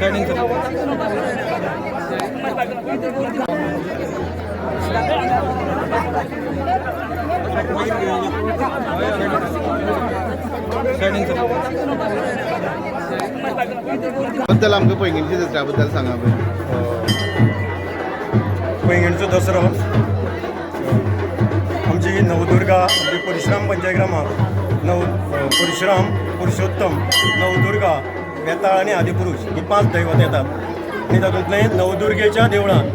बद्दल आमकां पैंगीणची दसऱ्या बद्दल सांगा पळय. पैंगीणचो दसरो आमची नवदुर्गा, आमची परशुराम पंचग्रामाक नव परशुराम, पुरुषोत्तम, नवदुर्गा, वेताळ आनी आदिपुरुष ही पांच दैवत येतात आनी तातूंतलें नवदुर्गेच्या देवळांत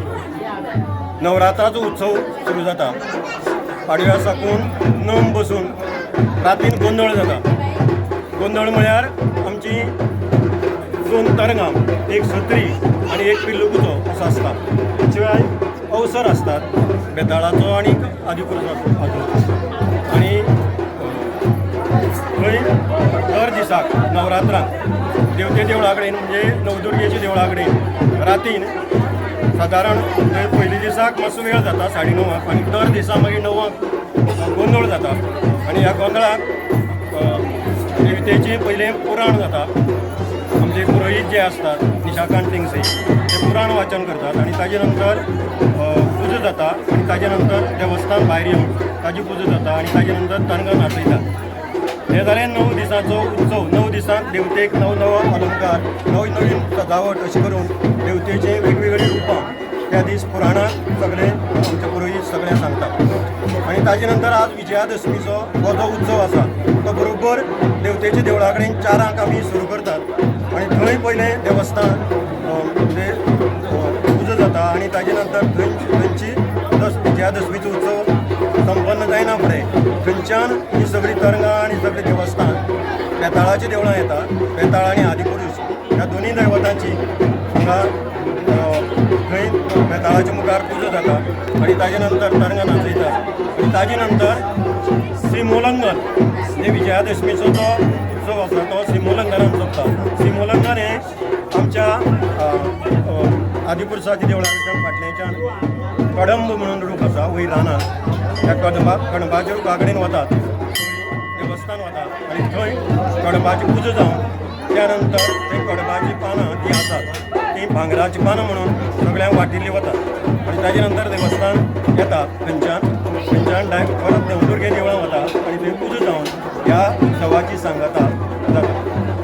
नवरात्राचो उत्सव सुरू जाता. पाडव्या साकून नम बसून रातीन गोंदळ जाता. गोंदळ म्हळ्यार आमची दोन तरंगां, एक सत्री आनी एक पिल्लुकुचो असो आसता. शिवाय अवसर आसतात बेताळाचो आनी आदिपुरुषाचो आनी थंय दर दिसाक नवरात्रांक देवते देवळा कडेन म्हणजे नवदुर्गेच्या देवळा कडेन रातीन सादारण थंय पयली दिसाक मातसो वेळ जाता 9:30 आनी दर दिसा मागीर 9 गोंदळ जाता. आनी ह्या गोंदळाक देवतेचें पयलें पुराण जाता. आमचे पुरोहीत जे आसतात निशाकांत टेंगसे ते पुराण वाचन करतात आनी ताजे नंतर पुजा जाता आनी ताजे नंतर देवस्थान भायर येवन ताजी पुजा जाता आनी ताजे नंतर तरंगां नाचयतात. हे जालें 9 दिसांचो उत्सव. 9 दिसांक देवतेक नव नवो अलंकार, नवी नवीन सजावट अशी करून देवतेचीं वेगवेगळीं रुपां त्या दीस पुराणाक सगळे आमचे पुरोहीत सगळे सांगतात. आनी ताजे नंतर आज विजयादशमीचो हो जो उत्सव आसा तो बरोबर देवतेच्या देवळा कडेन 4 आमी सुरू करतात आनी थंय पयलें देवस्थान म्हणजे पुजा जाता आनी ताजे नंतर थंय थंयची विजयादशमीचो उत्सव संपन्न जायना फुडें थंयच्यान ही सगळीं तरंगां आनी सगळीं देवस्थान बेताळाचीं देवळां येता. बेताळ आनी आदिपुरूष ह्या दोनूय दैवतांची हांगा थंय बेताळाच्या मुखार पुजा जाता आनी ताजे नंतर तरंगां नाचयतात आनी ताजे नंतर सिमोलंगन हे विजयादशमीचो जो उत्सव आसा तो सिमोलंगनान सोंपता. सिमोलंगन हें आमच्या आदिपुरसाच्या देवळा कडच्यान फाटल्याच्यान कडंब म्हणून रूख आसा वयर रानांत, त्या कणबाच्या रुखा कडेन वतात, देवस्थान वतात आनी थंय कडंबाची पुजा जावन त्या नंतर ते कडबाचीं पानां जीं आसात तीं भांगराचीं पानां म्हणून सगळ्यांक वांटिल्लीं वतात आनी ताजे नंतर देवस्थान येता. थंयच्यान डायरेक्ट परत नवदुर्गे देवळां वता आनी थंय पुजा जावन ह्या उत्सवाची सांगाता जाता.